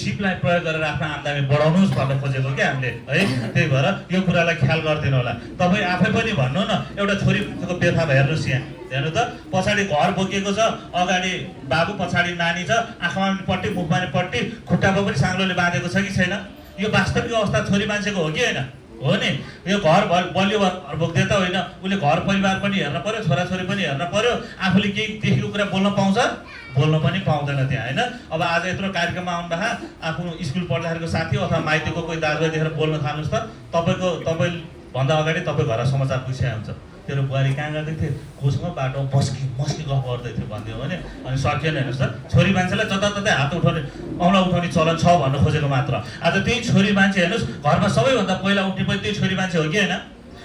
सिपलाई प्रयोग गरेर आफ्नो आम्दानी बढाउनुहोस् भन्न खोजेको क्या हामीले है। त्यही भएर यो कुरालाई ख्याल गरिदिनु होला। तपाईँ आफै पनि भन्नु न, एउटा छोरी मान्छेको व्यथा हेर्नुहोस् यहाँ, हेर्नु त, पछाडि घर बोकिएको छ, अगाडि बाबु, पछाडि नानी छ, आँखामा पनि पट्टी, मुखमा पनि पट्टी, खुट्टामा पनि साङ्लोले बाँधेको छ कि छैन? यो वास्तविक अवस्था छोरी मान्छेको हो कि होइन? हो नि। यो घर बलियो घर बोक्दै त होइन, उसले घर परिवार पनि हेर्न पर्यो, छोराछोरी पनि हेर्न पर्यो, आफूले केही देखेको कुरा बोल्न पाउँछ? बोल्न पनि पाउँदैन त्यहाँ होइन। अब आज यत्रो कार्यक्रममा आउनुभयो, आफ्नो स्कुल पढ्दाखेरिको साथी अथवा माइतीको कोही दाजुभाइ देखेर बोल्न थाल्नुहोस् त, तपाईभन्दा अगाडि तपाईँ घर समाचार पुछिया हुन्छ, तेरो बुहारी कहाँ गर्दै थियो, कोसँग बाटो मस्की गफ गर्दै थियो भनिदियो भने अनि सकिएन। हेर्नुहोस् त, छोरी मान्छेलाई जताततै हात उठाउने औँला उठाउने चलन छ भन्न खोजेको मात्र। आज त्यही छोरी मान्छे हेर्नुहोस्, घरमा सबैभन्दा पहिला उठ्ने पनि त्यही छोरी मान्छे हो कि होइन?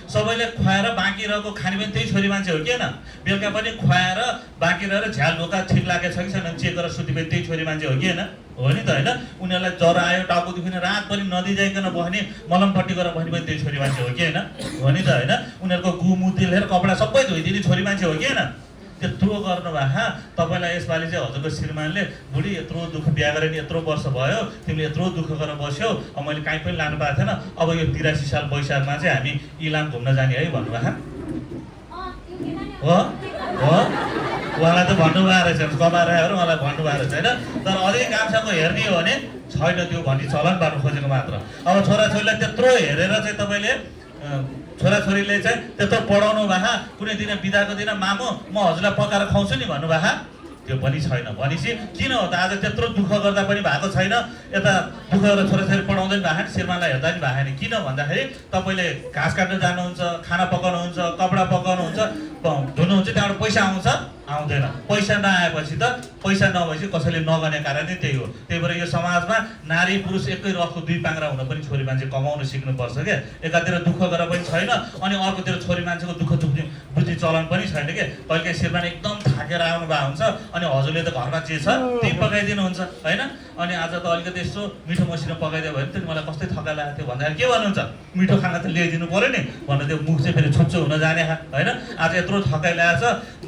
सबैले खुवाएर बाँकी रहेको खाने पनि त्यही छोरी मान्छे हो कि होइन? बेलुका पनि खुवाएर बाँकी रहेर झ्याल ढोका ठिक लागेको छ कि छैन चेक गरेर सुति पनि त्यही छोरी मान्छे हो कि होइन? हो नि त होइन? उनीहरूलाई ज्वरो आयो, टाउको दुख्ने, रातभरि नदी जाइकन बस्ने, मलमपट्टि गरेर बस्ने पनि त्यही छोरी मान्छे हो कि होइन? हो नि त होइन? उनीहरूको गुमुती लिएर कपडा सबै धोइदिने छोरी मान्छे हो कि होइन? त्यत्रो गर्नुभएको तपाईँलाई यसपालि चाहिँ हजुरको श्रीमानले बुढी यत्रो दुःख बिहा गरेर यत्रो वर्ष भयो, तिमीले यत्रो दुःख गरेर बस्यौ, अब मैले काहीँ पनि लानु पाएको थिएन, अब यो 83 साल वैशाखमा चाहिँ हामी इलाम घुम्न जाने है भन्नुभएको हो। उहाँलाई त भन्नुभएको रहेछ, कमाएर आएर उहाँलाई भन्नुभएको रहेछ होइन। तर अझै कामसँग हेर्ने हो भने छैन त्यो भन्ने चलन पार्नु खोजेको मात्र। अब छोराछोरीलाई त्यत्रो हेरेर चाहिँ तपाईँले छोराछोरीले चाहिँ त्यत्रो पढाउनु भए, कुनै दिन बिदाको दिन मामु म हजुरलाई पकाएर खुवाउँछु नि भन्नुभएको, त्यो पनि छैन। भनेपछि किन हो त? आज त्यत्रो दुःख गर्दा पनि भएको छैन, यता दुःख गरेर छोराछोरी पढाउँदै पनि भएको, श्रीमानलाई हेर्दा पनि भएको नि। किन भन्दाखेरि तपाईँले घाँस काट्न जानुहुन्छ, खाना पकाउनुहुन्छ, कपडा पकाउनुहुन्छ, धुनुहुन्छ, त्यहाँबाट पैसा आउँछ? आउँदैन। पैसा नआएपछि त, पैसा नभएपछि कसैले नगर्ने कारण नै त्यही हो। त्यही भएर यो समाजमा नारी पुरुष एकै रथको दुई पाङ्ग्रा हुन पनि छोरी मान्छे कमाउन सिक्नुपर्छ क्या। एकातिर दुःख गरेर पनि छैन, अनि अर्कोतिर छोरी मान्छेको दुःख बुझ्ने चलन पनि छैन क्या। कहिलेकाहीँ श्रीमान एकदम थाकेर आउनु भएको हुन्छ, अनि हजुरले त घरमा जे छ त्यही पकाइदिनुहुन्छ होइन? अनि आज त अलिकति यसो मिठो मसिनो पकाइदियो भने त मलाई कस्तै थकाइ लागेको थियो भन्दाखेरि के भन्नुहुन्छ? मिठो खाना त ल्याइदिनु पऱ्यो नि भनेर त्यो मुख चाहिँ फेरि छुच्चो हुन जाने होइन? आज यत्रो थकाइ लागेछ,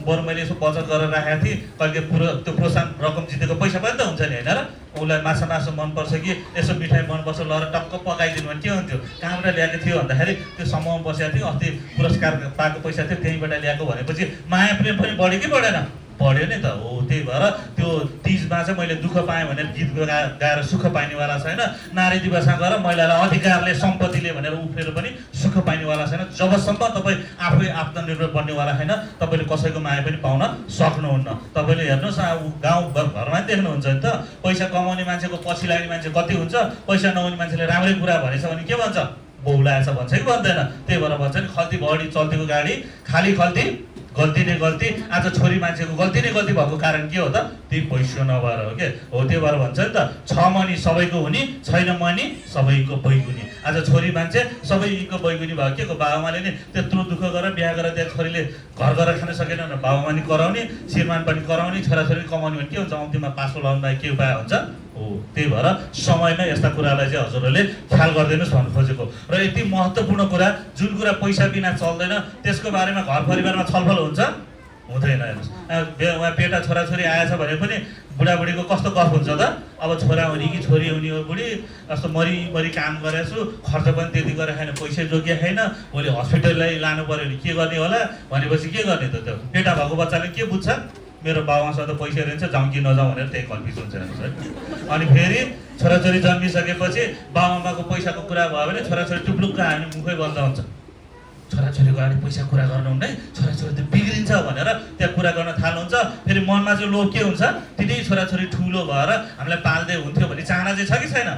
बरु मैले यसो बचत गरेर राखेको थिएँ, कहिले त्यो प्रोत्साहन रकम जितेको पैसा पनि त हुन्छ नि होइन र? उसलाई मासु मनपर्छ कि यसो मिठाई मनपर्छ, लएर टक्क पकाइदिनु भने के हुन्थ्यो? कहाँबाट ल्याएको थियो भन्दाखेरि त्यो समूहमा बसेको थियो, अस्ति पुरस्कार पाएको पैसा थियो त्यहीँबाट ल्याएको भनेपछि माया प्रेम पनि बढ्यो कि बढेन? बढ्यो नि त हो। त्यही भएर त्यो तीजमा चाहिँ मैले दुःख पाएँ भनेर गीत गाएर सुख पाइनेवाला छैन, नारी दिवसमा गएर महिलालाई अधिकारले सम्पत्तिले भनेर उफ्रेर पनि सुख पाइनेवाला छैन। जबसम्म तपाईँ आफै आत्मनिर्भर बन्नेवाला छैन, तपाईँले कसैको माया पनि पाउन सक्नुहुन्न। तपाईँले हेर्नुहोस्, गाउँ घरमा पनि देख्नुहुन्छ नि त, पैसा कमाउने मान्छेको पछि लाग्ने मान्छे कति हुन्छ, पैसा नहुने मान्छेले राम्रै कुरा भनेछ भने के भन्छ? बहुलाएछ भन्छ कि भन्दैन? त्यही भएर भन्छ नि, खल्ती बढी चल्तीको गाडी खाली खल्ती, गल्ती नै गल्ती। आज छोरी मान्छेको गल्ती नै गल्ती भएको कारण के हो त? त्यही पैसा नभएर हो के हो। त्यही भएर भन्छ नि त, छ मनी सबैको हुने, छैन मनी सबैको बैगुनी। आज छोरी मान्छे सबैको बैगुनी भयो के को? बाबामाले नि त्यत्रो दुःख गरेर बिहा गरेर त्यहाँ छोरीले घर गरेर खान सकेन भने बाबामा नि कराउने, श्रीमान पनि कराउने, छोराछोरी कमाउने भने के हुन्छ? अन्तिममा पासो लगाउनु बाहेक के उपाय हुन्छ? हो। त्यही भएर समयमा यस्ता कुरालाई चाहिँ हजुरहरूले ख्याल गरिदिनुहोस् भन्नु खोजेको। र यति महत्त्वपूर्ण कुरा, जुन कुरा पैसा बिना चल्दैन, त्यसको बारेमा घर परिवारमा छलफल हुन्छ? हुँदैन। हेर्नुहोस्, उहाँ बेटा छोराछोरी आएछ भने पनि बुढाबुढीको कस्तो गफ हुन्छ त? अब छोरा हुने कि छोरी हुने हो, बुढी कस्तो मरिमरि काम गरेको छु, खर्च पनि त्यति गरेर छैन, पैसा जोगिया छैन, भोलि हस्पिटललाई लानु पऱ्यो भने के गर्ने होला भनेपछि के गर्ने त? त्यो बेटा भएको बच्चाले के बुझ्छ? मेरो बाबासँग त पैसा रहन्छ, जाउँ कि नजाउँ भनेर त्यही कन्फ्युज हुन्छ हेर्नुहोस् है। अनि फेरि छोराछोरी जन्मिसकेपछि बाबाआमाको पैसाको कुरा भयो भने छोराछोरी टुप्लुक्क हामी मुखै बन्द हुन्छ। छोराछोरीको अगाडि पैसा कुरा गर्नुहुन्न है, छोराछोरी त बिग्रिन्छ भनेर त्यहाँ कुरा गर्न थाल्नुहुन्छ। फेरि मनमा चाहिँ लोभ के हुन्छ? तिनै छोराछोरी ठुलो भएर हामीलाई पाल्दै हुन्थ्यो भन्ने चाहना चाहिँ छ कि छैन?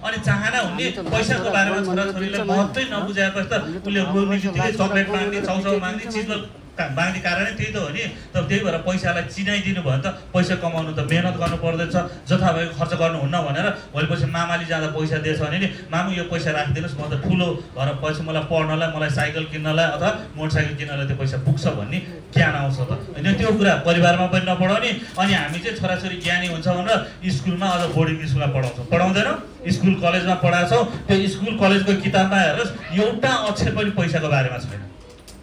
अनि चाहना हुने पैसाको बारेमा छोराछोरीलाई महत्त्वै नबुझाएपछि त उसले बोल्ने बित्तिकै चक्लेट माग्ने, चाउचाउ माग्ने, चिज माग्ने कारणै त्यही त हो नि। तर त्यही भएर पैसालाई चिनाइदिनु भयो भने त पैसा कमाउनु त मेहनत गर्नु पर्दैछ, जथाभावी खर्च गर्नुहुन्न भनेर भोलिपछि मामाले जाँदा पैसा दिएछ भने नि मामु यो पैसा राखिदिनुहोस्, म त ठुलो भएर पैसा मलाई पढ्नलाई, मलाई साइकल किन्नलाई अथवा मोटरसाइकल किन्नलाई त्यो पैसा पुग्छ भन्ने ज्ञान आउँछ त होइन? त्यो कुरा परिवारमा पनि नपढाउने। अनि हामी चाहिँ छोराछोरी ज्ञानी हुन्छ भनेर स्कुलमा अझ बोर्डिङ स्कुलमा पढाउँछौँ, पढाउँदैनौँ? स्कुल कलेजमा पढाएको छौँ, त्यो स्कुल कलेजको किताबमा हेर्नुहोस् एउटा अक्षर पनि पैसाको बारेमा छैन।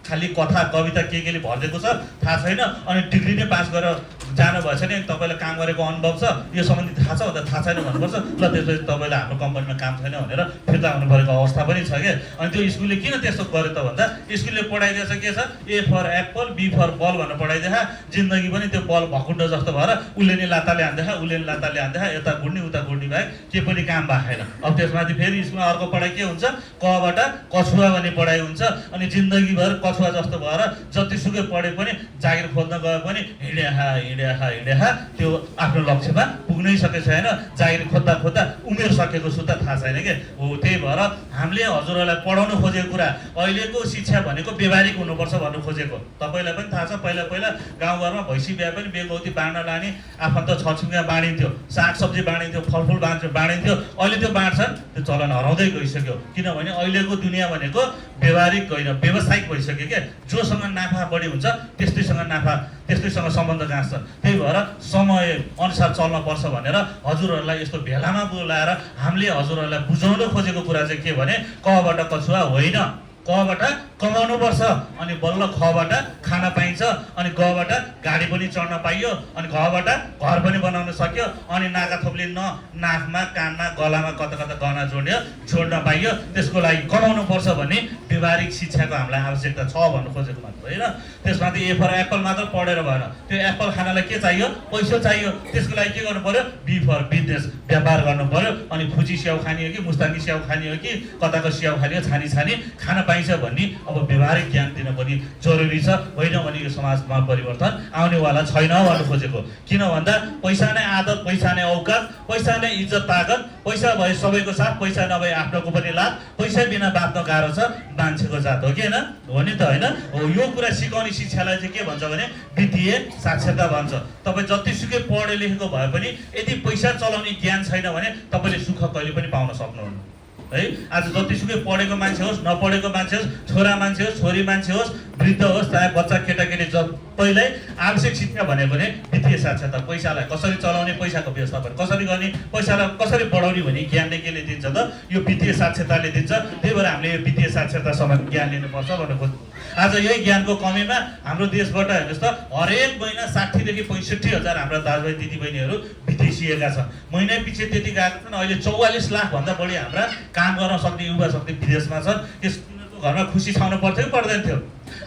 खालि कथा कविता केले भरिदिएको छ थाहा छैन, अनि डिग्री नै पास गरेर जानुभएछ नि तपाईँलाई काम गरेको अनुभव छ यो सम्बन्धी थाहा छ भन्दा थाहा छैन भन्नुपर्छ। ल त्यसपछि तपाईँलाई हाम्रो कम्पनीमा काम छैन भनेर फिर्ता हुनु परेको अवस्था पनि छ क्या। अनि त्यो स्कुलले किन त्यस्तो गर्यो त भन्दा स्कुलले पढाइदिएछ के छ, ए फर एप्पल बी फर बल भनेर पढाइदिए, जिन्दगी पनि त्यो बल भकुण्ड जस्तो भएर उसले नि लाताले हान्दैछ उसले नि लाताले हान्दैछ, यता गुड्ने उता गुड्ने बाहेक के पनि काम भएन। अब त्यसमाथि फेरि स्कुलमा अर्को पढाइ के हुन्छ, कबाट कछुवा भन्ने पढाइ हुन्छ। अनि जिन्दगीभर कछुवा जस्तो भएर जतिसुकै पढे पनि जागिर खोज्न गए पनि हिँड्या त्यो आफ्नो लक्ष्यमा पुग्नै सकेको छैन। जागिर खोज्दा खोज्दा उमेर सकेको सुत्ता थाहा छैन के हो। त्यही भएर हामीले हजुरहरूलाई पढाउनु खोजेको कुरा अहिलेको शिक्षा भनेको व्यवहारिक हुनुपर्छ भन्नु खोजेको। तपाईँलाई पनि थाहा छ, पहिला पहिला गाउँघरमा भैँसी बिहा पनि बेगौती बाँड्न लाने, आफन्त छरछिमेकीमा बाँडिन्थ्यो, सागसब्जी बाँडिन्थ्यो, फलफुल बाँडिन्थ्यो। अहिले त्यो बाँड्छन्, त्यो चलन हराउँदै गइसक्यो। किनभने अहिलेको दुनियाँ भनेको व्यवहारिक होइन व्यावसायिक भइसक्यो क्या। जोसँग नाफा बढी हुन्छ त्यस्तैसँग सम्बन्ध गाँच्छ। त्यही भएर समय अनुसार चल्न पर्छ भनेर हजुरहरूलाई यस्तो भेलामा बोलाएर हामीले हजुरहरूलाई बुझाउन खोजेको कुरा चाहिँ के भने कबाट कछुवा होइन, कबाट कमाउनुपर्छ अनि बल्ल खबाट खान पाइन्छ, अनि गबाट गाडी पनि चढ्न पाइयो, अनि घबाट घर पनि बनाउन सक्यो, अनि नाका थोप्ले नाकमा कानमा गलामा कता कता गहना जोड्न पाइयो। त्यसको लागि कमाउनुपर्छ भन्ने व्यवहारिक शिक्षाको हामीलाई आवश्यकता छ भन्नु खोजेको मात्र होइन। त्यसमाथि ए फर एप्पल मात्र पढेर भएन, त्यो एप्पल खानालाई के चाहियो, पैसा चाहियो। त्यसको लागि के गर्नु पर्यो, बी फर बिजनेस व्यापार गर्नु पर्यो। अनि फुची स्याउ खाने हो कि मुस्ताङ्गी स्याउ खाने हो कि कताको स्याउ खाने हो, छानी खान पाइन्छ भन्ने अब व्यवहारिक ज्ञान दिन पनि जरुरी छ। होइन भने यो समाजमा परिवर्तन आउनेवाला छैन भन्नु खोजेको। किन भन्दा पैसा नै आदत, पैसा नै औकात, पैसा नै इज्जत ताकत, पैसा भए सबैको साथ, पैसा नभए आफ्नोको पनि लाभ, पैसा बिना बाँच्न गाह्रो छ मान्छेको जात हो कि होइन, हो नि त होइन हो। यो कुरा सिकाउने शिक्षालाई चाहिँ के भन्छ भने वित्तीय साक्षरता भन्छ। तपाईँ जतिसुकै पढे लेखेको भए पनि यदि पैसा चलाउने ज्ञान छैन भने तपाईँले सुख कहिले पनि पाउन सक्नुहुन्न है। आज जतिसुकै पढेको मान्छे होस्, नपढेको मान्छे होस्, छोरा मान्छे होस्, छोरी मान्छे होस्, वृद्ध होस्, चाहे बच्चा केटाकेटी सबैलाई आवश्यक शिक्षा भनेको नै वित्तीय साक्षरता। पैसालाई कसरी चलाउने, पैसाको व्यवस्थापन कसरी गर्ने, पैसालाई कसरी बढाउने भन्ने ज्ञानले केले दिन्छ त, यो वित्तीय साक्षरताले दिन्छ। त्यही भएर हामीले यो वित्तीय साक्षरतासम्म ज्ञान लिनुपर्छ भन्नु खोज्छु। आज यही ज्ञानको कमीमा हाम्रो देशबाट हेर्नुहोस् त हरेक महिना 60 देखि 65 हजार हाम्रा दाजुभाइ दिदीबहिनीहरू विदेशिएका छन्। महिना पछि त्यति गएका छन्। अहिले 44 लाख भन्दा बढी हाम्रा काम गर्न सक्ने युवा शक्ति विदेशमा छन्। तिनीहरूको घरमा खुसी छाउनु पर्थ्यो कि पर्दैन थियो।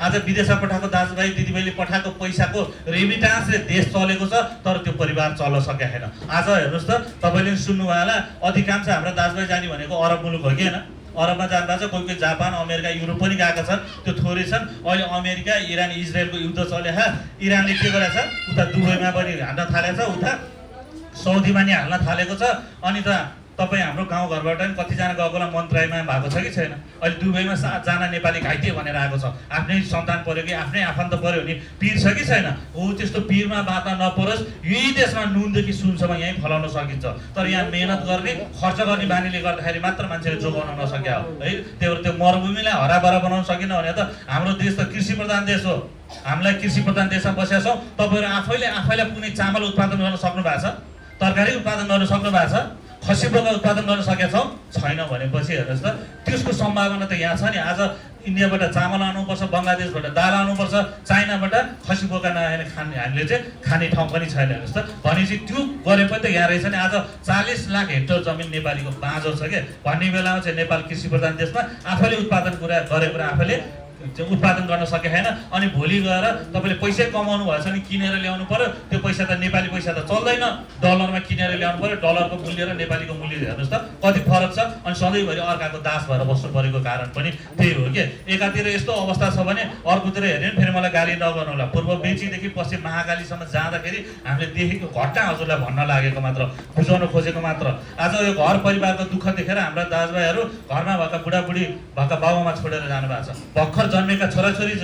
आज विदेशमा पठाएको दाजुभाइ दिदीबहिनीले पठाएको पैसाको रेमिटान्सले देश चलेको छ, तर त्यो परिवार चल्न सकेको छैन। आज हेर्नुहोस् त तपाईँले सुन्नुभयो होला, अधिकांश हाम्रा दाजुभाइ जाने भनेको अरब मुलुक हो कि होइन। अरबमा जाँदा चाहिँ कोही जापान अमेरिका युरोप पनि गएका छन्, त्यो थोरै छन्। अहिले अमेरिका इरान इजरायलको युद्ध चले, इरानले के गरेछ, उता दुबईमा पनि हाल्न थालेछ, उता सौदीमा नि हाल्न थालेको छ। अनि त तपाईँ हाम्रो गाउँघरबाट पनि कतिजना गएकोलाई मन्त्रालयमा भएको छ कि छैन। अहिले दुबईमा 7जना नेपाली घाइते भनेर आएको छ। आफ्नै सन्तान पऱ्यो कि आफ्नै आफन्त पऱ्यो भने पिर छ कि छैन। हो त्यस्तो पिरमा बाँच्न नपरोस्, यही देशमा नुनदेखि सुनसम्म यहीँ फलाउन सकिन्छ। तर यहाँ मेहनत गर्ने, खर्च गर्ने बानीले गर्दाखेरि मात्र मान्छेले जोगाउन नसक्या हो है। त्यही भएर त्यो मरुभूमिलाई हराभरा बनाउन सकेन भने त हाम्रो देश त कृषि प्रधान देश हो। हामीलाई कृषि प्रधान देशमा बसेका छौँ। तपाईँहरू आफैलाई कुनै चामल उत्पादन गर्न सक्नु भएको छ, तरकारी उत्पादन गर्न सक्नु भएको छ, खसी बोका उत्पादन गर्न सकेका छौँ छैन भनेपछि हेर्नुहोस् त त्यसको सम्भावना त यहाँ छ नि। आज इन्डियाबाट चामल आउनुपर्छ, बङ्गलादेशबाट दाल आउनुपर्छ, चाइनाबाट खसी बोका नआएर हामीले चाहिँ खाने ठाउँ पनि छैन हेर्नुहोस् त। भनेपछि त्यो गरे पनि त यहाँ रहेछ नि। आज 40 लाख हेक्टर जमिन नेपालीको बाँझो छ क्या। भन्ने बेलामा चाहिँ नेपाल कृषि प्रधान देशमा आफैले उत्पादन गरेर आफैले उत्पादन गर्न सके छैन। अनि भोलि गएर तपाईँले पैसा कमाउनु भएछ भने किनेर ल्याउनु पर्यो। त्यो पैसा त नेपाली पैसा त चल्दैन, डलरमा किनेर ल्याउनु पर्यो। डलरको मूल्य र नेपालीको मूल्य हेर्नुहोस् त कति फरक छ। अनि सधैँभरि अर्काको दास भएर बस्नु परेको कारण पनि त्यही हो कि। एकातिर यस्तो अवस्था छ भने अर्कोतिर हेऱ्यो भने फेरि मलाई गाली नगर्नु होला। पूर्व बेचीदेखि पश्चिम महाकालीसम्म जाँदाखेरि हामीले देखेको घटना हजुरलाई भन्न लागेको मात्र, बुझाउन खोजेको मात्र। आज यो घर परिवारको दुःख देखेर हाम्रा दाजुभाइहरू घरमा भएका बुढाबुढी भएका बाबुआमा छोडेर जानुभएको छ। भर्खर जन्मेका छोराछोरी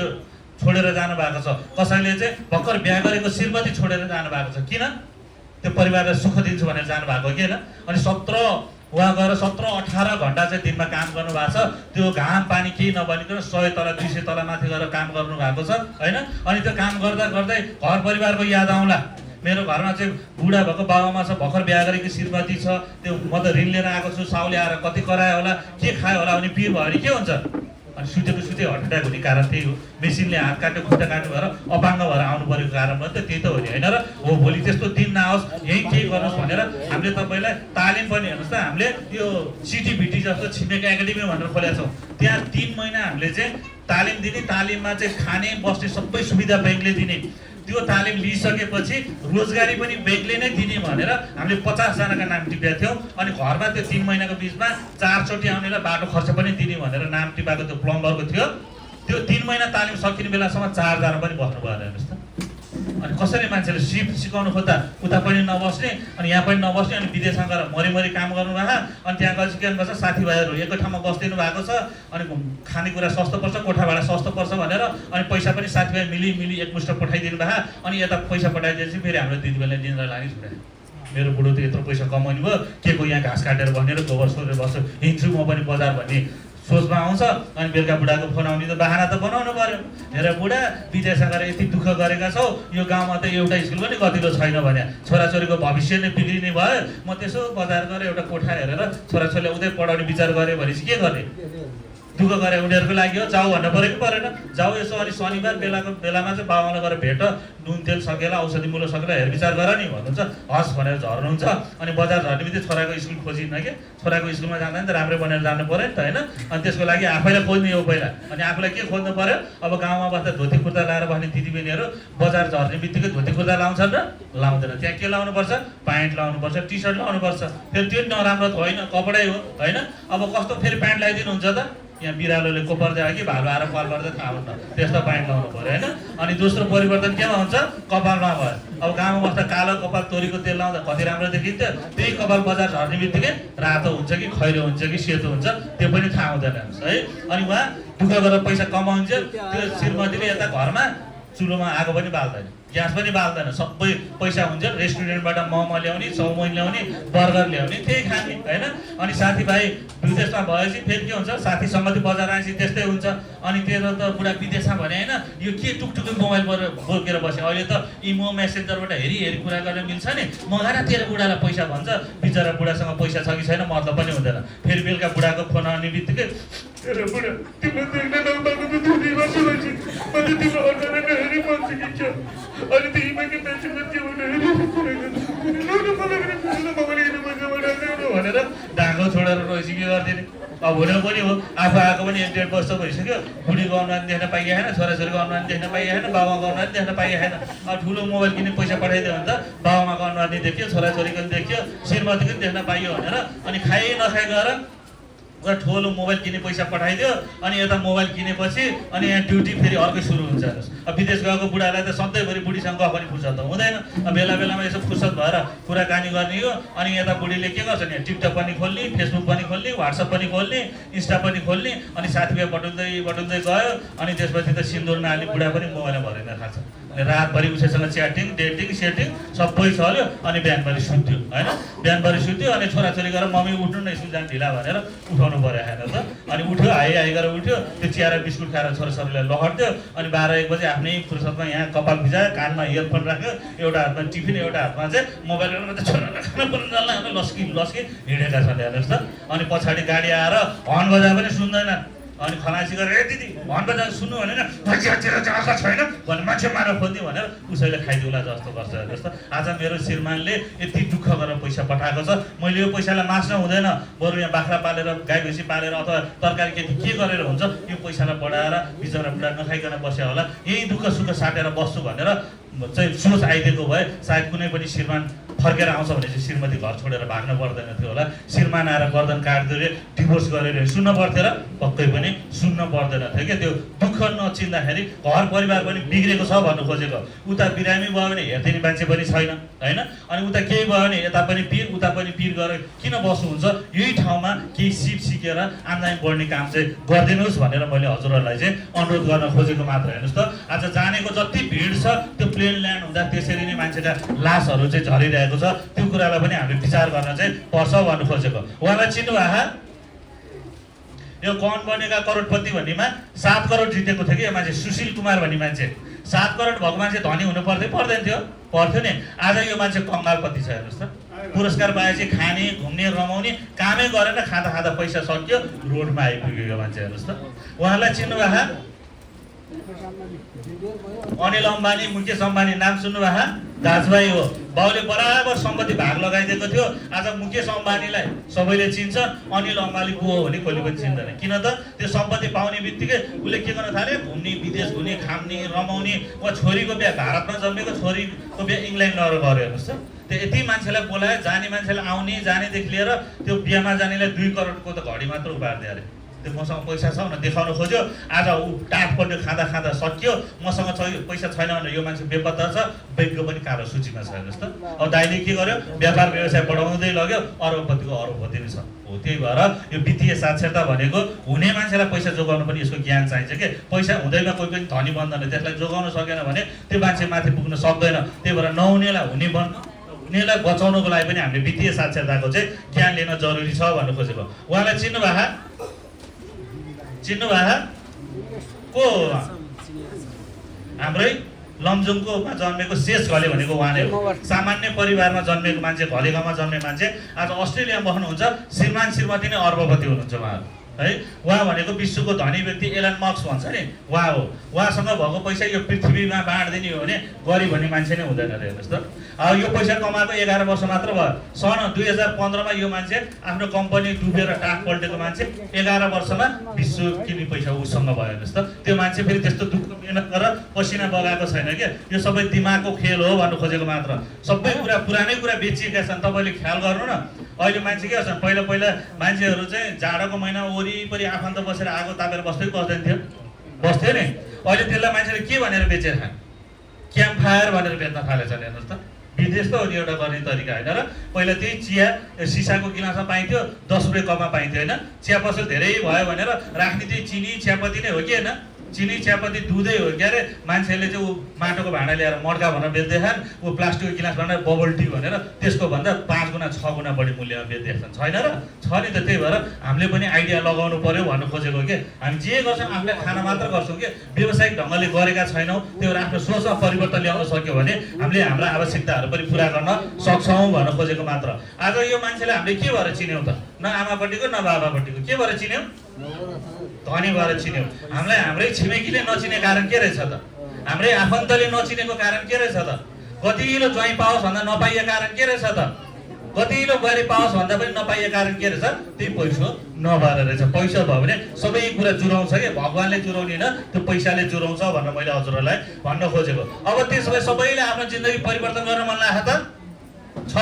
छोडेर जानु भएको छ। कसैले चाहिँ भर्खर बिहा गरेको श्रीमती छोडेर जानु भएको छ। किन? त्यो परिवारलाई सुख दिन्छु भनेर जानु भएको हो कि होइन। अनि 17 गएर 17-18 घन्टा चाहिँ दिनमा काम गर्नु भएको छ। त्यो घाम पानी केही नबनिकन 100 तला 200 तला माथि गएर काम गर्नु भएको छ होइन। अनि त्यो काम गर्दा गर्दै घर परिवारको याद आउँला। मेरो घरमा चाहिँ बुढा भएको बाबामा छ, भर्खर बिहा गरेको श्रीमती छ, त्यो म त ऋण लिएर आएको छु, साउले आएर कति करायो होला, के खायो होला भने पिर भयो भने के हुन्छ अनि सुतेको हटाएको हुने कारण त्यही हो। मेसिनले हात काट्यो खुट्टा काट्यो भएर अपाङ्ग भएर आउनु परेको कारण पनि त त्यही त हो नि होइन र हो। भोलि त्यस्तो दिन नआओस्, यही केही गर्नुहोस् भनेर हामीले तपाईँलाई तालिम पनि हेर्नुहोस् त, हामीले यो सिटिभिटी जस्तो छिमेकी एकाडेमी भनेर खोलेका छौँ। त्यहाँ 3 महिना हामीले चाहिँ तालिम दिने, तालिममा चाहिँ खाने बस्ने सबै सुविधा ब्याङ्कले दिने। त्यो तालिम लिइसकेपछि रोजगारी पनि ब्याङ्कले नै दिने भनेर हामीले 50 जनाका नाम टिपेका थियौँ। अनि घरमा त्यो 3 महिनाको बिचमा 4 चोटि आउनेलाई बाटो खर्च पनि दिने भनेर नाम टिपाएको त्यो प्लम्बरको थियो। त्यो 3 महिना तालिम सकिने बेलासम्म 4 जना पनि बस्नु भएन हेर्नुहोस् त। अनि कसरी मान्छेले सिकाउनु खोज्दा उता पनि नबस्ने अनि यहाँ पनि नबस्ने, अनि विदेशमा गएर मरिमरि काम गर्नुभएको, अनि त्यहाँ गएर के गर्नुपर्छ, साथीभाइहरू एकै ठाउँमा बस्दिनु भएको छ, अनि खानेकुरा सस्तो पर्छ, कोठा भाडा सस्तो पर्छ भनेर अनि पैसा पनि साथीभाइ मिली एकमुष्ट पठाइदिनु भएको। अनि यता पैसा पठाइदिएपछि फेरि हाम्रो दिदीबहिनीले निन्द्रा लागि छुट्यायो। मेरो बुढो त यत्रो पैसा कमाउने भयो, के को यहाँ घाँस काटेर बस्नेर गोबर सोरेर बस्छु, हिँड्छु म पनि बजार भन्ने सोचमा आउँछ। अनि बेलुका बुढाको फोन आउने त बहाना त बनाउनु पर्यो। हेर बुढा, विदेशमा गएर यति दुःख गरेका छौ, यो गाउँमा त एउटा स्कुल पनि गतिलो छैन भने छोराछोरीको भविष्य नै बिग्रिने भयो। म त्यसो बजार गएर एउटा कोठा हेरेर छोराछोरीलाई उतै पढाउने विचार गरेँ भनेपछि के गर्ने? दुःख गरे उनीहरूको लागि हो, जाऊ भन्नु पऱ्यो कि परेन? जाऊ यसो। अनि शनिबार बेलामा चाहिँ बाबालाई गएर भेट, नुन तेल सकेला, औषधि मूल्य सकेला, हेरविचार गर नि भन्नुहुन्छ। हस् भनेर झर्नुहुन्छ। अनि बजार झर्ने बित्तिकै छोराको स्कुल खोजिन्न कि, छोराको स्कुलमा जाँदा नि त राम्रै बनेर जानु पऱ्यो नि त होइन। अनि त्यसको लागि आफैलाई खोज्ने हो पहिला। अनि आफूलाई के खोज्नु पऱ्यो? अब गाउँमा बस्दा धोती कुर्ता लाएर बस्ने दिदीबहिनीहरू बजार झर्ने बित्तिकै धोती कुर्ता लाउँछन् र लाउँदैन। त्यहाँ के लाउनुपर्छ? प्यान्ट लाउनुपर्छ, टी सर्ट लाउनुपर्छ। फेरि त्यो नराम्रो त होइन, कपडै हो होइन। अब कस्तो फेरि प्यान्ट लगाइदिनुहुन्छ त? यहाँ बिरालोले कोपर दियो कि भालु आएर पाल पर्दा थाहा हुन्न, त्यस्तो प्यान्ट लाउनु पऱ्यो होइन। अनि दोस्रो परिवर्तन केमा हुन्छ? कपालमा भयो। अब गाउँमा बस्दा कालो कपाल तोरीको तेल लाउँदा कति राम्रो देखिन्थ्यो, त्यही कपाल बजार झर्ने बित्तिकै रातो हुन्छ कि खैरो हुन्छ कि सेतो हुन्छ त्यो पनि थाहा हुँदैन है। अनि उहाँ दुःख गरेर पैसा कमाउँछ, त्यो श्रीमतीले यता घरमा चुलोमा आगो पनि बाल्दैन, ग्यास पनि बाल्दैन, सबै पैसा हुन्छ रेस्टुरेन्टबाट मोमो ल्याउने, चाउमिन ल्याउने, बर्गर ल्याउने, त्यही खाने होइन। अनि साथीभाइ विदेशमा भएपछि फेरि के हुन्छ? साथी सङ्गति बजार आएपछि त्यस्तै हुन्छ। अनि तेरो त बुढा विदेशमा भने होइन, यो के टुकटुकै मोबाइलबाट बोकेर बस्यो, अहिले त इमो मेसेन्जरबाट हेरी कुरा गर्न मिल्छ नि, मगाएर तेरो बुढालाई पैसा भन्छ। बिचरा बुढासँग पैसा छ कि छैन मतलब पनि हुँदैन। फेरि बेलुका बुढाको फोन आउने बित्तिकै तेरो बुढा तिम्रो देख्न नपाएको त 2 वर्ष भएपछि मैले तिम्रो अनुहार हेरी बन्छ कि क्या? अनि त्यो इमाको पेन्सनमा के भनेर ढाँगो छोडेर रहेछ के गरिदिने? अब हुन पनि हो, आफू आएको पनि 1-1.5 वर्ष भइसक्यो, बुढीको अनुहार देख्न पाइए छैन, छोराछोरीको अनुहार देख्न पाइए छैन, बाबाको अनुहार देख्न पाइए छैन। अब ठुलो मोबाइल किने पैसा पठाइदियो भने त बाबामाको अनुहार नि देखियो, छोराछोरीको पनि देखियो, श्रीमतीको पनि देख्न पाइयो भनेर अनि खाइ नखाइ गएर एउटा ठुलो मोबाइल किने पैसा पठाइदियो। अनि यता मोबाइल किनेपछि अनि यहाँ ड्युटी फेरि अर्कै सुरु हुन्छ हेर्नुहोस्। अब विदेश गएको बुढालाई त सधैँभरि बुढीसँग गफ पनि फुर्सद त हुँदैन। अब बेला बेलामा यसो फुर्सद भएर कुराकानी गर्ने हो। अनि यता बुढीले के गर्छ नि, टिकटक पनि खोल्ने, फेसबुक पनि खोल्ने, व्हाट्सएप पनि खोल्ने, इन्स्टा पनि खोल्ने। अनि साथीभाइ बटुल्दै गयो। अनि त्यसपछि त सिन्दुर नहाली बुढा पनि मोबाइलमा भरिन थाल्छ। अनि रातभरि उसैसँग च्याटिङ, डेटिङ, सेटिङ सबै चल्यो। अनि बिहानभरि सुत्यो होइन, बिहानभरि सुत्यो। अनि छोराछोरी गएर मम्मी उठ्नु न, स्कुल जान ढिला भनेर उठाउनु पऱ्यो होइन त। अनि उठ्यो, हाई गरेर उठ्यो, त्यो चिया र बिस्कुट खाएर छोराछोरीलाई लहट्यो। अनि 12-1 बजे आफ्नै फुर्सदमा यहाँ कपाल भिजायो, कानमा इयरफोन राख्यो, एउटा हातमा टिफिन, एउटा हातमा चाहिँ मोबाइलमा चाहिँ छोरालाई खाना पनि नलाएर लस्की हिँडेका छन् हेर्नुहोस् त। अनि पछाडि गाडी आएर हर्न बजाए पनि सुन्दैन। अनि खलासी गरेर दिदी हर्न बजाएर सुन्नु भनेर आँखा छैन भने मान्छे मारेर खोज्ने भनेर उसैले खाइदिउला जस्तो गर्छ हेर्नुहोस् त। आज मेरो श्रीमानले यति दुःख गरेर पैसा पठाएको छ, मैले यो पैसालाई मास्न हुँदैन, बरु यहाँ बाख्रा पालेर गाई भैँसी पालेर अथवा तरकारी खेती के गरेर हुन्छ, यो पैसालाई बढाएर बिचरा बुढा नखाइकन बस्यो होला, यही दुःख सुख साटेर बस्छु भनेर चाहिँ सोच आइदिएको भए सायद कुनै पनि श्रीमान फर्केर आउँछ भने चाहिँ श्रीमती घर छोडेर भाग्न पर्दैन थियो होला। श्रीमान आएर गर्दन काट्दै डिभोर्स गरेर सुन्न पर्थ्यो र पक्कै पनि सुन्न पर्दैन थियो क्या। त्यो दुःख नचिन्दाखेरि घर परिवार पनि बिग्रेको छ भन्नु खोजेको। उता बिरामी भयो भने हेरिदिने मान्छे पनि छैन होइन। अनि उता केही भयो भने यता पनि पिर उता पनि पिर गरेर किन बस्नुहुन्छ? यही ठाउँमा केही सिकेर आम्दानी बढ्ने काम चाहिँ गरिदिनुहोस् भनेर मैले हजुरहरूलाई चाहिँ अनुरोध गर्न खोजेको मात्र। हेर्नुहोस् त, आज जानेको जति भिड छ त्यो प्लेन ल्यान्ड हुँदा त्यसरी नै मान्छेका लासहरू चाहिँ झरिरहेको छ। त्यो कुरालाई पनि हामीले विचार गर्न चाहिँ पर्छ भन्नु खोजेको। उहाँलाई चिन्नुभयो? यो कौन बनेगा करोडपति भन्नेमा 7 करोड जितेको थियो कि यो मान्छे, सुशील कुमार भन्ने मान्छे। 7 करोड भएको मान्छे धनी हुनु पर्थ्यो पर्दैन थियो? पर्थ्यो नि। आज यो मान्छे कङ्गालपति छ हेर्नुहोस् त। पुरस्कार पाएपछि खाने घुम्ने रमाउने कामै गरेन, खाँदा खाँदा पैसा सक्यो, रोडमा आइपुग्यो यो मान्छे। हेर्नुहोस् त, उहाँलाई चिन्नुभएको? अनिल अम्बानी, मुकेश अम्बानी नाम सुन्नुभएको? दाजुभाइ हो। बाउले बराबर सम्पत्ति भाग लगाइदिएको थियो। आज मुकेश अम्बानीलाई सबैले चिन्छ, अनिल अम्बानी को हो भने कसले पनि चिन्दैन। किन त त्यो सम्पत्ति पाउने बित्तिकै उसले के गर्न थाल्यो? घुम्ने, विदेश घुम्ने, खाम्ने, रमाउने। वा छोरीको बिहा, भारतमा जन्मेको छोरीको बिहा इङ्ल्यान्डमा गर्यो। हेर्नुहोस् त, त्यो यति मान्छेलाई बोलायो, जाने मान्छेलाई आउने जानेदेखि लिएर त्यो बिहामा जानेलाई 2 करोडको त घडी मात्र उपार दियो अरे। त्यो मसँग पैसा छ भनेर देखाउन खोज्यो। आज ऊ टाटपल्ट खाँदा खाँदा सकियो। मसँग पैसा छैन भनेर यो मान्छे बेपत्ता छ, ब्याङ्कको पनि कालो सूचीमा छ। हेर्नुहोस् त, अब दाइले के गर्यो? व्यापार व्यवसाय बढाउँदै लग्यो, अरबपतिको अरबपति नै छ हो। त्यही भएर यो वित्तीय साक्षरता भनेको हुने मान्छेलाई पैसा जोगाउनु पनि यसको ज्ञान चाहिन्छ के। पैसा हुँदैमा कोही पनि धनी बन्दैन, त्यसलाई जोगाउन सकेन भने त्यो मान्छे माथि पुग्न सक्दैन। त्यही भएर नहुनेलाई हुने हुनेलाई बचाउनको लागि पनि हामीले वित्तीय साक्षरताको चाहिँ ज्ञान लिन जरुरी छ भन्नु खोजेको। उहाँलाई चिन्नुभएको? चिन्नुभएको को? हाम्रै लमजुङकोमा जन्मेको शेष घले भनेको उहाँ नै हो। सामान्य परिवारमा जन्मेको मान्छे, घले गाउँमा जन्मेको मान्छे आज अस्ट्रेलियामा बस्नुहुन्छ। श्रीमान श्रीमती नै अरबपति हुनुहुन्छ उहाँहरू है। उहाँ भनेको विश्वको धनी व्यक्ति एलन मस्क भन्छ नि, उहाँ हो। उहाँसँग भएको पैसा यो पृथ्वीमा बाँडिदिने हो भने गरिब भन्ने मान्छे नै हुँदैन अरे। हेर्नुहोस् त, अब यो पैसा कमाएको 11 वर्ष मात्र भयो। सन् 2015मा यो मान्छे आफ्नो कम्पनी डुबेर टाक पल्टेको मान्छे 11 वर्षमा विश्व किने पैसा उसँग भयो। हेर्नुहोस् त, त्यो मान्छे फेरि त्यस्तो दुःख मेहनत गरेर पसिना बगाएको छैन क्या। यो सबै दिमागको खेल हो भन्नु खोजेको मात्र। सबै कुरा पुरानै कुरा बेचिएका छन्। तपाईँले ख्याल गर्नु न, अहिले मान्छे के गर्छन्? पहिला मान्छेहरू चाहिँ जाडोको महिना वरिपरि आफन्त बसेर आगो तापेर बस्दै बस्दैन थियो, बस्थ्यो नि। अहिले त्यसलाई मान्छेले के भनेर बेचेर खान्? क्याम्प फायर भनेर बेच्न थालेछन्। हेर्नुहोस् त, विदेश त हो नि एउटा गर्ने तरिका होइन र। पहिला त्यही चिया सिसाको गिलासमा पाइन्थ्यो, 10 रुपियाँ कपमा पाइन्थ्यो होइन। चिया पसल धेरै भयो भनेर राख्ने त्यही चिनी चियापत्ती नै हो कि होइन? चिनी चियापत्ती दुधै हो क्या अरे। मान्छेले चाहिँ ऊ माटोको भाँडा ल्याएर मड्का भनेर बेच्दै खान्, ऊ प्लास्टिकको गिलास भनेर बबल टी भनेर त्यसको भन्दा 5 गुणा 6 गुणा बढी मूल्यमा बेच्दै खान्छन्। छैन र? छ नि त। त्यही भएर हामीले पनि आइडिया लगाउनु पर्यो भन्नु खोजेको के। हामी जे गर्छौँ आफूले खाना मात्र गर्छौँ कि व्यावसायिक ढङ्गले गरेका छैनौँ। त्यो भएर आफ्नो सोचमा परिवर्तन ल्याउन सक्यो भने हामीले हाम्रा आवश्यकताहरू पनि पुरा गर्न सक्छौँ भन्न खोजेको मात्र। आज यो मान्छेले हामीले के भएर चिन्यौँ त? न आमापट्टिको न बाबापट्टिको, के भएर चिन्यौँ? धनी भएर चिन्यौँ। हामीलाई हाम्रै छिमेकीले नचिने कारण के रहेछ त? हाम्रै आफन्तले नचिनेको कारण के रहेछ त? कतिलो ज्वाइँ पाओस् भन्दा नपाइएको कारण के रहेछ त? कतिलो बुहारी पाओस् भन्दा पनि नपाइएको कारण के रहेछ? त्यही पैसा नभएर रहेछ। पैसा भयो भने सबै कुरा जुराउँछ कि, भगवान्ले जुराउने न, त्यो पैसाले जुराउँछ भनेर मैले हजुरहरूलाई भन्न खोजेको। अब त्यसलाई सबैले आफ्नो जिन्दगी परिवर्तन गर्न मन लाग्छ त? छ?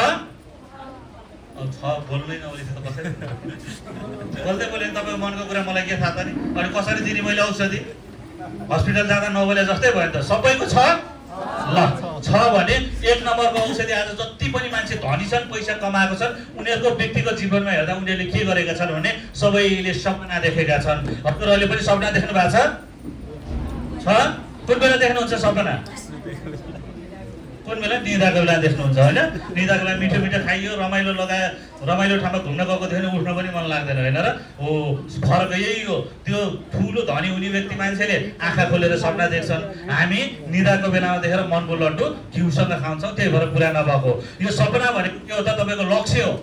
बोल्नै नबोले त कसरी बोल्दै बोले तपाईँको मनको कुरा मलाई के थाहा त नि? अनि कसरी दिने मैले औषधि? हस्पिटल जाँदा नबोले जस्तै भयो नि त। सबैको छ? ल, छ भने 1 नम्बरको औषधि। आज जति पनि मान्छे धनी छन्, पैसा कमाएको छन्, उनीहरूको व्यक्तिगत जीवनमा हेर्दा उनीहरूले के गरेका छन् भने सबैले सपना देखेका छन्। हजुरहरूले पनि सपना देख्नु भएको छ? कुन बेला देख्नुहुन्छ सपना? कुन बेला? निदाको बेला देख्नुहुन्छ होइन? निदाको बेला मिठो मिठो खाइयो, रमाइलो ठाउँमा घुम्न गएको थियो भने उठ्न पनि मन लाग्दैन होइन र? हो, फरक यही हो। त्यो ठुलो धनी हुने व्यक्ति मान्छेले आँखा खोलेर सपना देख्छन्। हामी निदाको बेलामा देखेर मनको लड्डु घिउसँग खान्छौँ, त्यही भएर पुरा नभएको। यो सपना भनेको के हो त? तपाईँको लक्ष्य हो।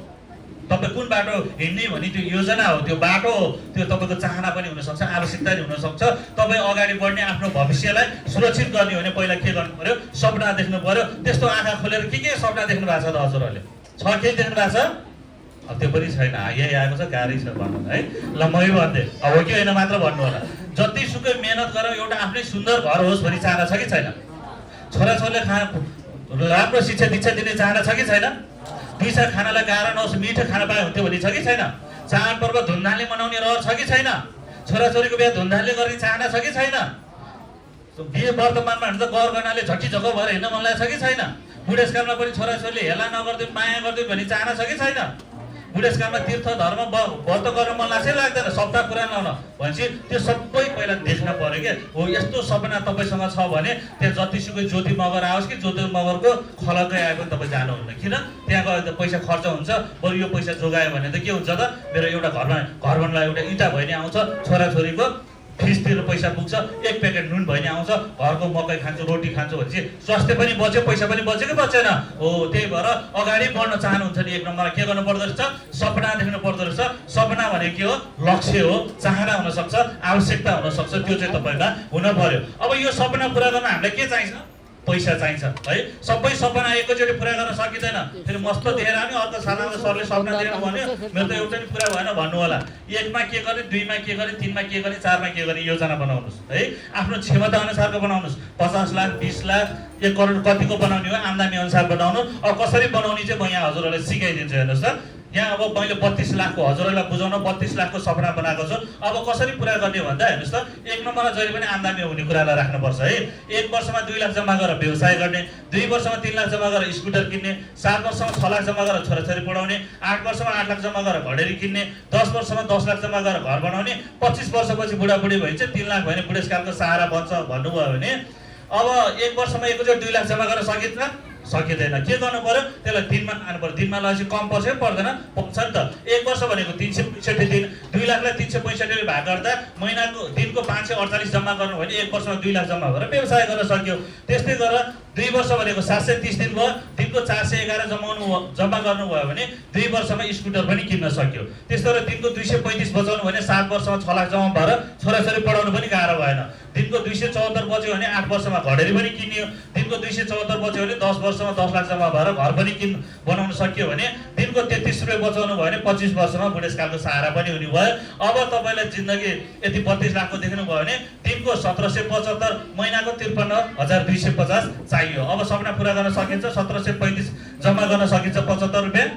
तपाईँ कुन बाटो हिँड्ने भन्ने त्यो योजना हो, त्यो बाटो हो। त्यो तपाईँको चाहना पनि हुनसक्छ, आवश्यकता पनि हुनसक्छ। तपाईँ अगाडि बढ्ने, आफ्नो भविष्यलाई सुरक्षित गर्ने हो भने पहिला के गर्नु पर्यो? सपना देख्नु पर्यो। त्यस्तो आँखा खोलेर के सपना देख्नु भएको छ त हजुरहरूले? छ के देख्नु भएको छ? अब त्यो पनि छैन। यही आएको छ, गाह्रै छ भन्नु है। ल, मै भन्दै अब हो कि होइन मात्र भन्नु होला। जतिसुकै मेहनत गरेर एउटा आफ्नै सुन्दर घर होस् भन्ने चाहना छ कि छैन? छोराछोरीले राम्रो शिक्षा दीक्षा दिने चाहना छ कि छैन? 2 साल खानालाई गाह्रो नहोस्, मिठो खाना पाए हुन्थ्यो भन्ने छ कि छैन? चाडपर्व धुमधामले मनाउने रहर छ कि छैन? छोराछोरीको बिहा धुमधामले गर्ने चाहना छ कि छैन? बिहे वर्तमानमा हामी त गौर गर्नाले झक्कीझक्को भएर हिँड्न मन लागेको छ कि छैन? बुढेसकालमा पनि छोराछोरीले हेला नगरिदिउँ, माया गरिदिउँ भन्ने चाहना छ कि छैन? बुढेसकालमा तीर्थ धर्म व्रत गर्न मन लाग्छ लाग्दैन? सप्ताह पुराण लाउन भनेपछि त्यो सबै पहिला देख्न पर्यो क्या। हो, यस्तो सपना तपाईँसँग छ भने त्यहाँ जतिसुकै ज्योति मगर आओस् कि ज्योति मगरको खलकै आए पनि तपाईँ जानुहुन्न। किन? त्यहाँ गयो त पैसा खर्च हुन्छ। बरु यो पैसा जोगायो भने त के हुन्छ त? मेरो एउटा घरमा घर बनलाई एउटा इँटा भइ नै आउँछ, छोराछोरीको फिस तिरेर पैसा पुग्छ, एक प्याकेट नुन भयो भने आउँछ, घरको मकै खान्छु रोटी खान्छु भनेपछि स्वास्थ्य पनि बच्यो, पैसा पनि बच्यो कि बचेन हो। त्यही भएर अगाडि बढ्न चाहनुहुन्छ नि एक नम्बरमा के गर्नु पर्दो रहेछ, सपना देख्नु पर्दो रहेछ। सपना भनेको के हो, लक्ष्य हो, चाहना हुनसक्छ, आवश्यकता हुनसक्छ, त्यो चाहिँ तपाईँमा हुन पर्यो। अब यो सपना पुरा गर्न हामीलाई के चाहिन्छ, पैसा चाहिन्छ है। सबै सपना एकैचोटि पुरा गर्न सकिँदैन। फेरि मस्त देखेर आउने अर्को सालमा सरले सपना देखेर भन्यो मेरो त एउटा नि पुरा भएन भन्नु होला। एकमा के गर्ने, दुईमा के गर्ने, तिनमा के गर्ने, चारमा के गर्ने योजना बनाउनुहोस् है। आफ्नो क्षमता अनुसारको बनाउनुहोस्। 50 लाख 20 लाख 1 करोड कतिको बनाउने हो, आम्दानी अनुसार बनाउनु। अब कसरी बनाउने चाहिँ म यहाँ हजुरहरूलाई सिकाइदिन्छु। हेर्नुहोस् त, यहाँ अब मैले 32 लाखको हजुरहरूलाई बुझाउन 32 लाखको सपना बनाएको छु। अब कसरी पुरा गर्ने भन्दा हेर्नुहोस् त, एक नम्बरमा जहिले पनि आम्दानी हुने कुरालाई राख्नुपर्छ है। 1 वर्षमा 2 लाख जम्मा गरेर व्यवसाय गर्ने, 2 वर्षमा 3 लाख जम्मा गरेर स्कुटर किन्ने, 7 वर्षमा 6 लाख जम्मा गरेर छोराछोरी पढाउने, 8 वर्षमा 8 लाख जम्मा गरेर घडेरी किन्ने, 10 वर्षमा 10 लाख जम्मा गरेर घर बनाउने, 25 वर्षपछि बुढाबुढी भइन्छ 3 लाख भने बुढेसकालको सहारा बन्छ भन्नुभयो भने अब 1 वर्षमा एकैचोटि 2 लाख जम्मा गरेर सकिन्छ सकिँदैन। के गर्नु पर्यो, त्यसलाई दिनमा लानु पर्यो। दिनमा लगाएपछि कम पर्छ कि पर्दैन, पाउँछ नि त। 1 वर्ष भनेको 365 दिन, 2 लाखलाई 365 भाग गर्दा महिनाको दिनको 548 जम्मा गर्नु भने 1 वर्षमा 2 लाख जम्मा गरेर व्यवसाय गर्न सक्यो। त्यस्तै गरेर 2 वर्ष भनेको 730 दिन भयो, दिनको 411 जम्मा गर्नुभयो भने 2 वर्षमा स्कुटर पनि किन्न सक्यो। त्यस्तो गरेर दिनको 235 बचाउनु भने 7 वर्षमा 6 लाख जम्मा भएर छोराछोरी पढाउनु पनि गाह्रो भएन। दिनको 274 बच्यो भने 8 वर्षमा घडेरी पनि किनियो। दिनको 274 बच्यो भने 10 वर्षमा 10 लाख जम्मा भएर घर पनि बनाउन सकियो भने दिनको 33 रुपियाँ बचाउनु भयो भने 25 वर्षमा बुढेसकालको सहारा पनि हुने भयो। अब तपाईँलाई जिन्दगी यदि 32 लाखको देख्नुभयो भने दिनको 1775, महिनाको 53,250 चाहियो। अब सपना पुरा गर्न सकिन्छ, 1735 जम्मा गर्न सकिन्छ, 75 रुपियाँ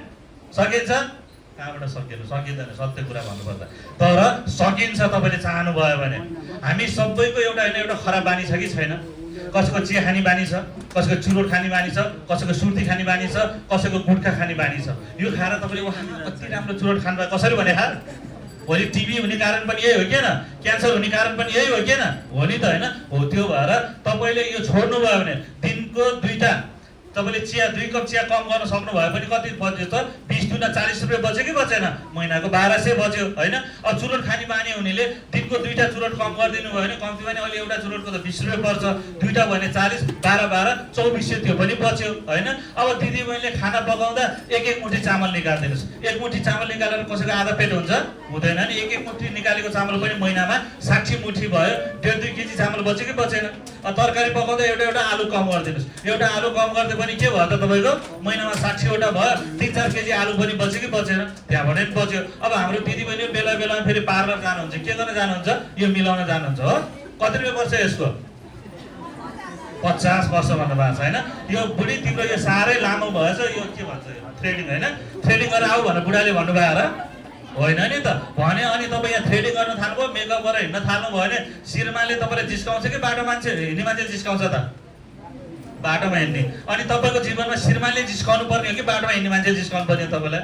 सकिन्छ। कहाँबाट सकिन्छ, सकिँदैन सत्य कुरा भन्नुपर्दा, तर सकिन्छ तपाईँले चाहनुभयो भने। हामी सबैको एउटा होइन एउटा खराब बानी छ कि छैन? कसैको चिया खाने बानी छ, कसैको चुरोट खाने बानी छ, कसैको सुर्ती खाने बानी छ, कसैको गुट्खा खाने बानी छ। यो खाएर तपाईँले कति राम्रो चुरोट खानुभयो कसरी भने खा भोलि टिबी हुने कारण पनि यही हो किन, क्यान्सर हुने कारण पनि यही हो किन, हो नि त होइन हो। त्यो भएर तपाईँले यो छोड्नुभयो भने दिनको 2टा तपाईँले चिया 2 कप चिया कम गर्न सक्नुभयो भने कति बच्यो त, 20 दुना 40 रुपियाँ बच्यो कि बचेन, महिनाको 1200 बच्यो होइन। अब चुरोट खाने बानी हुनेले दिनको 2टा चुरोट कम गरिदिनु भयो भने कम्ती भने अहिले एउटा चुरोटको त 20 रुपियाँ पर्छ, 2टा भने 40, 12 2400 त्यो पनि बच्यो होइन। अब दिदीबहिनीले खाना पकाउँदा एक मुठी चामल निकालिदिनुहोस्। 1 मुठी चामल निकालेर कसैको आधा पेट हुन्छ, हुँदैन नि। एक मुठी निकालेको चामल पनि महिनामा 60 मुठी भयो, 1.5 केजी चामल बच्यो कि बचेन। तरकारी पकाउँदा एउटा आलु कम गरिदिनुहोस्। एउटा आलु कम गरिदियो भने के भयो त, तपाईँको महिनामा 60वटा भयो, 3-4 केजी आलु पनि बच्यो कि बचेन, त्यहाँबाट पनि बच्यो। अब हाम्रो दिदीबहिनी बेला बेलामा फेरि पार्लर जानुहुन्छ, के गर्न जानुहुन्छ, यो मिलाउन जानुहुन्छ हो। कति रुपियाँ पर्छ यसको, 50 वर्ष भन्नुभएको छ होइन। यो बुढी तिम्रो यो साह्रै लामो भएछ, यो के भन्छ थ्रेडिङ होइन, थ्रेडिङ गरेर आऊ भनेर बुढाले भन्नुभयो र होइन नि त भने। अनि तपाईँ यहाँ थ्रेडिङ गर्न थाल्नुभयो, मेकअप गरेर हिँड्न थाल्नुभयो भने श्रीमानले तपाईँलाई जिस्काउँछ कि बाटो मान्छे हिँड्ने मान्छे जिस्काउँछ त, बाटोमा हिँड्ने। अनि तपाईँको जीवनमा श्रीमानले जिस्काउनु पर्ने हो कि बाटोमा हिँड्ने मान्छे जिस्काउनु पर्ने हो, तपाईँलाई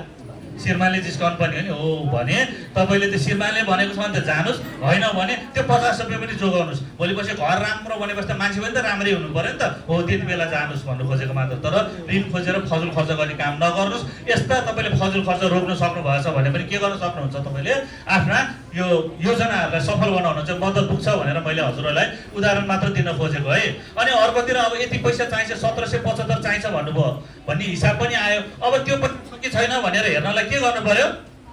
श्रीमानले जिस्काउनु पर्ने हो नि हो भने तपाईँले त्यो श्रीमानले भनेको छ भने त जानुहोस्, होइन भने त्यो 50 रुपियाँ पनि जोगाउनुहोस्। भोलिपछि घर राम्रो भनेपछि त मान्छे पनि त राम्रै हुनु पर्यो नि त हो, त्यति बेला जानुहोस् भन्नु खोजेको मात्र। तर ऋण खोजेर फजुल खर्च गर्ने काम नगर्नुहोस्। यस्ता तपाईँले फजुल खर्च रोक्न सक्नुभएछ भने पनि के गर्न सक्नुहुन्छ, तपाईँले आफ्ना यो योजनाहरूलाई सफल बनाउनु चाहिँ मद्दत पुग्छ भनेर मैले हजुरहरूलाई उदाहरण मात्र दिन खोजेको है। अनि अर्कोतिर अब यति पैसा चाहिन्छ, 1775 चाहिन्छ भन्नुभयो भन्ने हिसाब पनि आयो। अब त्यो पनि कि छैन भनेर हेर्नलाई के गर्नु पर्यो,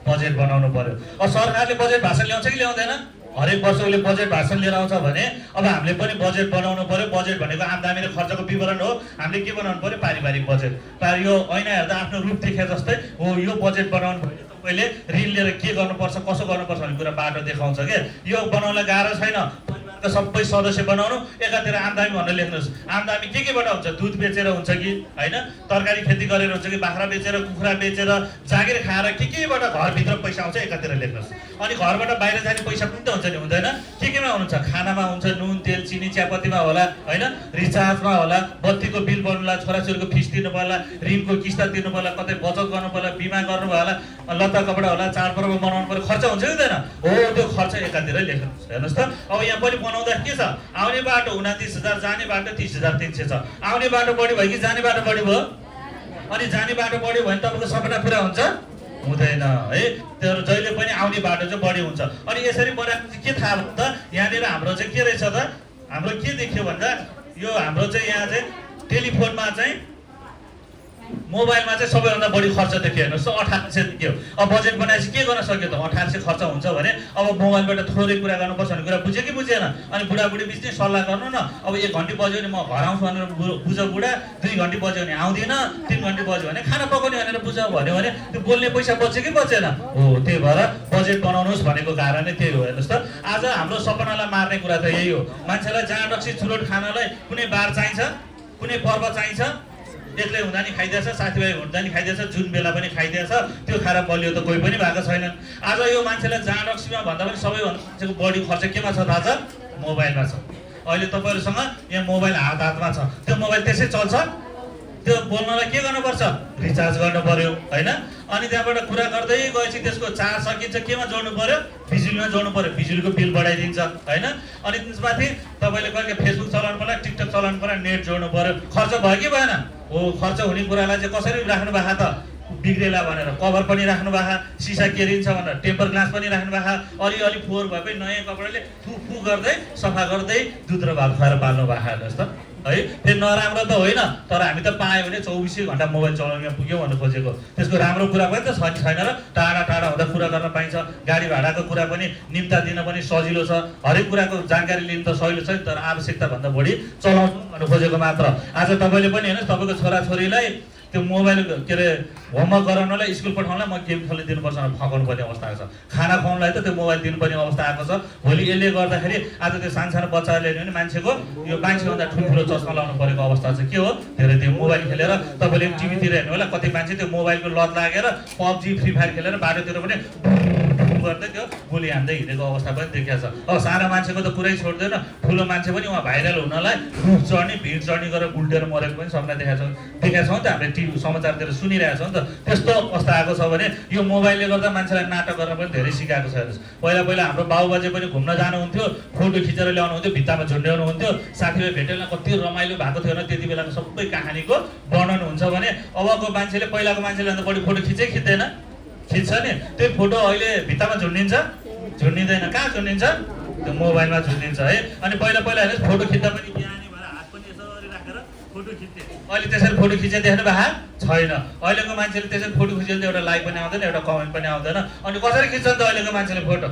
बजेट बनाउनु पर्यो। अब सरकारले बजेट भाषण ल्याउँछ कि ल्याउँदैन, हरेक वर्ष उसले बजेट भाषण लिएर आउँछ भने अब हामीले पनि बजेट बनाउनु पर्यो। बजेट भनेको आम्दानी र खर्चको विवरण हो। हामीले के बनाउनु पर्यो, पारिवारिक बजेट। यो ऐना हेर्दा आफ्नो रूप देखे जस्तै हो, यो बजेट बनाउनु पर्यो। तपाईँले ऋण लिएर के गर्नुपर्छ, कसो गर्नुपर्छ भन्ने कुरा बाटो देखाउँछ क्या। यो बनाउनलाई गाह्रो छैन। सबै सदस्य बनाउनु, एकातिर आम्दानी भनेर लेख्नुहोस्। आम्दानी केबाट हुन्छ, दुध बेचेर हुन्छ कि होइन, तरकारी खेती गरेर हुन्छ कि, बाख्रा बेचेर, कुखुरा बेचेर, जागिर खाएर केबाट घरभित्र पैसा आउँछ एकातिर लेख्नुहोस्। अनि घरबाट बाहिर जाने पैसा पनि त हुन्छ नि, हुँदैन? केमा हुन्छ, खानामा हुन्छ, नुन तेल चिनी चियापत्तीमा होला होइन, रिचार्जमा होला, बत्तीको बिल बन्नुला, छोराछोरीको फिस तिर्नु पर्ला, ऋणको किस्ता तिर्नु पर्ला, कतै बचत गर्नु पर्ला, बिमा गर्नु भयो होला, लत्ता कपडा होला, चाडपर्व मनाउनु पर्यो, खर्च हुन्छ कि हुँदैन हो। त्यो खर्च एकातिर लेख्नुहोस्। हेर्नुहोस् त अब यहाँ पनि बनाउँदा के छ, आउने बाटो 29,000, जाने बाटो 30,300 छ। आउने बाटो बढी भयो कि जाने बाटो बढी भयो? अनि जाने बाटो बढ्यो भने तपाईँको सपना पुरा हुन्छ, हुँदैन है। तर जहिले पनि आउने बाटो चाहिँ बढी हुन्छ। अनि यसरी बनाएको चाहिँ के थाहा भयो त, यहाँनिर हाम्रो चाहिँ के रहेछ त, हाम्रो के देखियो भन्दा यो हाम्रो चाहिँ यहाँ चाहिँ टेलिफोनमा चाहिँ मोबाइलमा चाहिँ सबैभन्दा बढी खर्च देखियो। हेर्नुहोस् त 1800 देखियो। अब बजेट बनाएपछि के गर्न सक्यो त, 1800 खर्च हुन्छ भने अब मोबाइलबाट थोरै कुरा गर्नुपर्छ भन्ने कुरा बुझ्यो कि बुझेन। अनि बुढाबुढी बिच नै सल्लाह गर्नु न, अब 1 घन्टी बज्यो भने म घर आउँछु भनेर बुझ बुढा, 2 घन्टी बज्यो भने आउँदिनँ, 3 घन्टी बज्यो भने खाना पकाउने भनेर बुझ भन्यो भने त्यो बोल्ने पैसा बच्यो कि बचेन हो। त्यही भएर बजेट बनाउनुहोस् भनेको कारण नै त्यही हो। हेर्नुहोस् त आज हाम्रो सपनालाई मार्ने कुरा त यही हो। मान्छेलाई जाँड रक्सी चुरोट खानलाई कुनै बार चाहिन्छ, कुनै पर्व चाहिन्छ, एक्लै हुँदा नि खाइदिएछ, साथीभाइ हुँदा नि खाइदिएछ, जुन बेला पनि खाइदिएछ, त्यो खाएर बलियो त कोही पनि भएको छैनन्। आज यो मान्छेलाई जाँड रक्सीमा भन्दा पनि सबैभन्दा मान्छेको बढी खर्च केमा छ थाहा छ? मोबाइलमा छ। अहिले तपाईँहरूसँग यहाँ मोबाइल हातमा छ, त्यो मोबाइल त्यसै चल्छ? त्यो बोल्नलाई के गर्नुपर्छ? रिचार्ज गर्नु पर्यो होइन। अनि त्यहाँबाट कुरा गर्दै गएपछि त्यसको चार्ज सकिन्छ, केमा जोड्नु पर्यो? बिजुलीमा जोड्नु पर्यो, बिजुलीको बिल बढाइदिन्छ होइन। अनि त्यसमाथि तपाईँले कहिले फेसबुक चलाउनु पर्यो, टिकटक चलाउनु पर्यो, नेट जोड्नु पर्यो, खर्च भयो कि भएन? हो। खर्च हुने कुरालाई चाहिँ कसरी राख्नु भएको त, बिग्रेला भनेर कभर पनि राख्नु भएको, सिसा केरिन्छ भनेर टेम्पर ग्लास पनि राख्नु भएको, अलिअलि फोहोर भए पनि नयाँ कपडाले फु गर्दै सफा गर्दै दुध र भात खुवाएर पाल्नु भएको। हेर्नुहोस् त है, फेरि नराम्रो त होइन, तर हामी त पायो भने 24 घन्टा मोबाइल चलाउन पुग्यो भन्नु खोजेको। त्यसको राम्रो कुरा पनि त छ कि छैन र? टाढा टाढा हुँदा कुरा गर्न पाइन्छ, गाडी भाडाको कुरा पनि निम्ता दिन पनि सजिलो छ, हरेक कुराको जानकारी लिनु त सजिलो छ, तर आवश्यकताभन्दा बढी चलाउनु भन्नु खोजेको मात्र। आज तपाईँले पनि हेर्नुहोस्, तपाईँको छोराछोरीलाई त्यो मोबाइल के अरे होमवर्क गराउनलाई, स्कुल पठाउनलाई म गेम खेल्न दिनुपर्छ भनेर फकाउनु पर्ने अवस्था आएको छ। खाना खुवाउनलाई त त्यो मोबाइल दिनुपर्ने अवस्था आएको छ। भोलि यसले गर्दाखेरि आज त्यो सानो बच्चाहरूले भने मान्छेको यो मान्छेभन्दा ठुल्ठुलो चस्मा लाउनु परेको अवस्था चाहिँ के हो? धेरै त्यो मोबाइल खेलेर तपाईँले टिभीतिर हेर्नु होला, कति मान्छे त्यो मोबाइलको लत लागेर PUBG फ्री फायर खेलेर बाटोतिर पनि गर्दै त्यो गोली हान्दै हिँडेको अवस्था पनि देखिएको छ। अब सानो मान्छेको त कुरै छोड्दैन, ठुलो मान्छे पनि उहाँ भाइरल हुनलाई रुख चढ्ने भिड चढ्ने गरेर उल्टेर मरेको पनि सबलाई देखाएको छौँ त, हामीले टिभी समाचारतिर सुनिरहेको छौँ नि त। त्यस्तो अवस्था आएको छ भने यो मोबाइलले गर्दा मान्छेलाई नाटक गर्न पनि धेरै सिकाएको छ। पहिला पहिला हाम्रो बाबुबाजे पनि घुम्न जानुहुन्थ्यो, फोटो खिचेर ल्याउनुहुन्थ्यो, भित्तामा झुन्ड्याउनुहुन्थ्यो, साथीभाइ भेटेर कति रमाइलो भएको थियो भने त्यति बेलाको सबै कहानीको वर्णन हुन्छ भने अबको मान्छेले, पहिलाको मान्छेले अन्त बढी फोटो खिच्दैन, खिच्छ नि, त्यो फोटो अहिले भित्तामा झुन्डिन्छ, झुन्डिँदैन। कहाँ झुन्डिन्छ? त्यो मोबाइलमा झुन्डिन्छ है। अनि पहिला हेर्नुहोस्, फोटो खिच्दा पनि बिहानी भएर हात पनि यसरी राखेर फोटो खिच्थे। अहिले त्यसरी फोटो खिचेर देख्नु भएको छैन। अहिलेको मान्छेले त्यसरी फोटो खिचेर एउटा लाइक पनि आउँदैन, एउटा कमेन्ट पनि आउँदैन। अनि कसरी खिच्छ त अहिलेको मान्छेले फोटो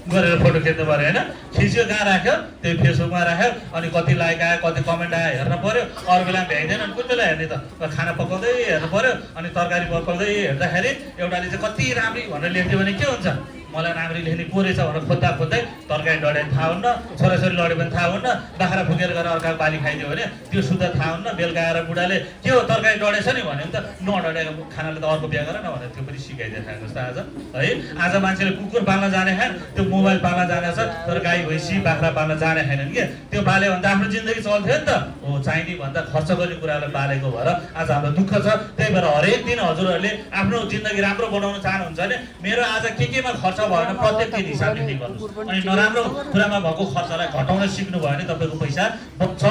गरेर फोटो खिच्नु पऱ्यो होइन। खिच्यो कहाँ राख्यो? त्यही फेसबुकमा राख्यो, अनि कति लाइक आयो, कति कमेन्ट आयो हेर्नु पऱ्यो। अरू बेला भ्याइँदैन, अनि कुन बेला हेर्ने त? खाना पकाउँदै हेर्नु पऱ्यो, अनि तरकारी पकाउँदै हेर्दाखेरि एउटाले चाहिँ कति राम्री भनेर लेख्थ्यो भने के हुन्छ? मलाई राम्ररी लेख्ने को रहेछ भनेर खोज्दै तरकारी डढे थाहा हुन्न, छोराछोरी लड्यो भने थाहा हुन्न, बाख्रा फुकेर गएर अर्काको बाली खाइदियो भने त्यो सुत्दा थाहा हुन्न। बेलुका आएर बुढाले के हो तरकारी डढेछ नि भन्यो भने त नडढेको खानाले त अर्को बिहा गर न भनेर त्यो पनि सिकाइदिएको जस्तो आज है। आज मान्छेले कुकुर पाल्न जाने खान, त्यो मोबाइल पाल्न जाने छ, तर गाई भैँसी बाख्रा पाल्न जाने छैनन् कि। त्यो पाल्यो भने त आफ्नो जिन्दगी चल्थ्यो नि त। हो, चाहिने भन्दा खर्च गर्ने कुरालाई पालेको भएर आज हाम्रो दुःख छ। त्यही भएर हरेक दिन हजुरहरूले आफ्नो जिन्दगी राम्रो बनाउन चाहनुहुन्छ भने मेरो आज केमा खर्च भयो भने प्रत्येक दिन हिसाब लिने गर्नुहोस्। अनि नराम्रो कुरामा भएको खर्चलाई घटाउन सिक्नु भयो भने तपाईँको पैसा बच्छ।